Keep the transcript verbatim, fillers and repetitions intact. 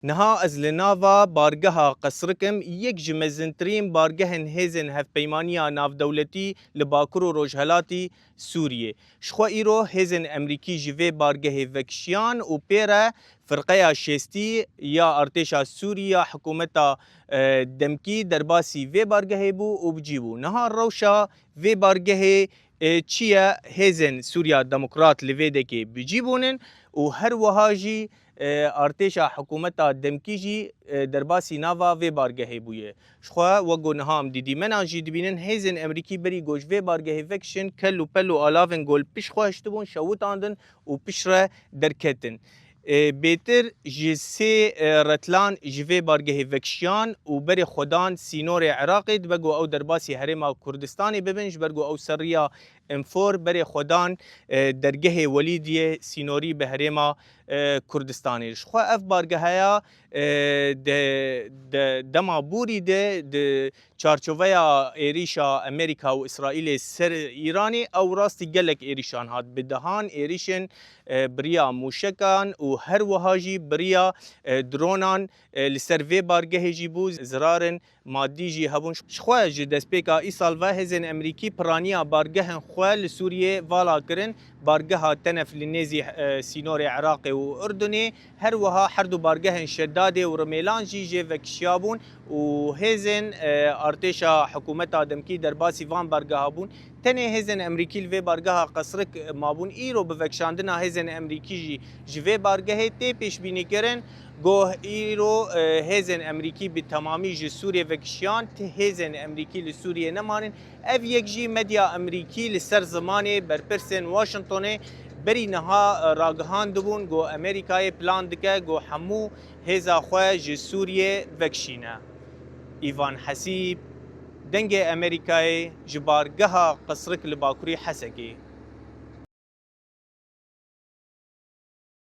Niha ez li nava bargeha Qesrik im, yek ji mezintirîn bargehên hêzên hevpeymaniya navdewletî li bakur û rojhelatî Sûriyê. Ji xwe îro hêzên Emerîkî ji vê bargehê vekişiyan û pê re firqeya şêstî ya artêşa Sûrî ya hikûmeta, e, demkî derbasî vê bargehê bû û bi cî bû. Niha rewşa vê bargehê, e, çi ye? Hêzên Sûriya Demokrat li vê dekê bi cî bûnin û her wiha jî, e, artêşa hikûmeta demkî jî, e, derbasî nava vê bargehê bûye. Ji xwe wek ku niha em dîdîmenan jî dibînin, hêzên Emerîkî berî ku ji vê bargehê vekişin, kel û pel û alavên ku li pişt xwe hiştibûn şewitandin û piştre derketin. E, bêtir ji sê, e, retlan ji vê bargehê vekişiyan û berê xwe dan sînorê Iraqê, dibe ku ew derbasî herêma Kurdistanê bibin, ji ber ku ew ser riya Enfor berê xwe dan, e, dergehê Welîdiyê sînorî bi herêma, e, Kurdistanê. Ji xwe ev bargeheya, e, de, de, dema borî de di çarçoveya êrîşa Amerîka û Îsraîlê ser Îranê, ew rastî gelek êrîşan hat. Bi dehan êrîşên, e, bi riya mûşekan û her wiha jî bi riya, e, dronan, e, li ser vê bargehê jî bû. Zirarên madî jî hebûn. Ji xwe ji destpêka îsal ve hêzên Emerîkî piraniya bargehên xwe li Sûriyê vala kirin. Bargeha Tenef li nêzî, e, sînorê Iraqê û Urdunê, her wiha her du bargehên Şedadê û Rimêlan jî jê vekişiyabûn û hêzên, e, artêşa hikûmeta demkî derbasî van bargeha bûn. Tenê hêzên Emerîkî li vê bargeha Qesrik mabûn. Îro bi vekişandina hêzên Emerîkî jî ji vê bargehê tê pêşbînîkirin ku îro, e, hêzên Emerîkî bi temamî ji Sûriyê vekişiyan, ti hêzên Emerîkî li Sûriyê nemanin. Ev yek jî medya Emerîkî li ser zimanê berpirsên Washingtonê berî niha, e, ragihandibûn ku Amerîkayê plan dike ku hemû hêza xwe ji Sûriyê vekişîne. Îvan Hesîb, Dengê Amerîkayê, ji bargeha Qesrik li bakurî Hesekê.